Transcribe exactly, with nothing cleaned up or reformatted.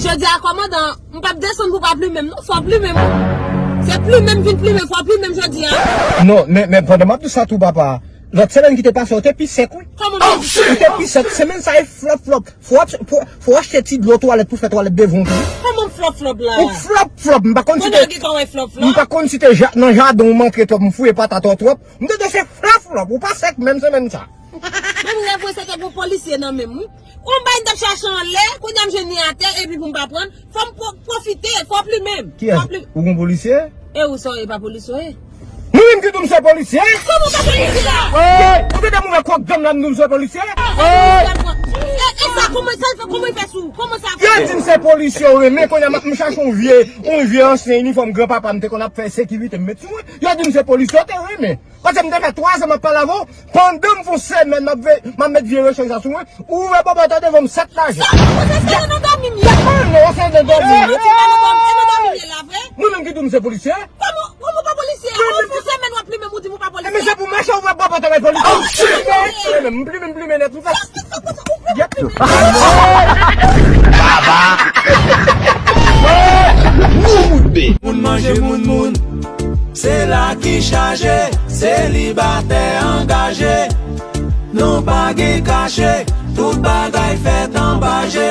Jodi a, kòmandan, m p ap desann pou pa plimen m, non, fò plimen m. Se plimen m vin plimen, fò plimen m jodi a. Non, men, men pandan m ap di sa tou, papa, lòt semèn ki te pase, ou te pi sèk, wi. Kòman m Ou te pi sèk. Semèn sa e flòp flòp. Fò w ap- fò, fò w achte ti dlo twalèt pou fè twalèt devan w tou. Kòman m flòp flòp la? Ou flòp flòp. M pa konn si Konnen te gen kòman e flòp M pa flòp? konn si te ja- nan jaden w m antre twòp, m fouye patat ou twòp. M tande se flòp flòp. Ou pa sèk menm semèn sa. Menm rèv mwen se te gon polisye nan menm, wi. Yon bay m t ap chache anlè, kounye a m jwenn li atè, epi pou m pa prann, fò m pwo- pwofite, fò plimen m. Kiyès? Fò pli- Ou gon polisye? E ou sa w ye, pa polis ou ye? Mwen menm ki di w m se polisye? Kòman w pa polisye la? Ou te de mwen kòk dam nan m di w m se polisye? E e sa, kòman sa l fè, kòman l fè sou ou? Kòman sa Yo di m se polisye ou renmen, kounye a m ap- m chache yon vye, yon vye ansyen inifòm granpapa m te konn ap fè sekirite m met sou mwen. Yo di m se polisye ou te renmen. Paske m te fè twa zan m ap pale avè w, pandan m fè yon semèn m ap ve- m ap met vye rechanj sa sou mwen, ou ouvè bòbòt ou devan m sèt lajan. Sa pa poze se nan dòmi m ye. Mwen non, se nan dòmi m Yo ye. di pa nan dòmi, e nan dòmi m ye la vre? Mwen menm ki di w m se polisye? Kòman, kòman w pa polisye? Ou fè semèn w ap plimen m, ou di m ou pa E men polisye? Se pou mache ouvè bòbòt avèk polisye. M plimen, m plimen, m plimen nèt. M fè Yep. Moun manje moun moun, se la ki chaje, selibatè angaje. Non pa gen kache, tout bagay fèt anba je.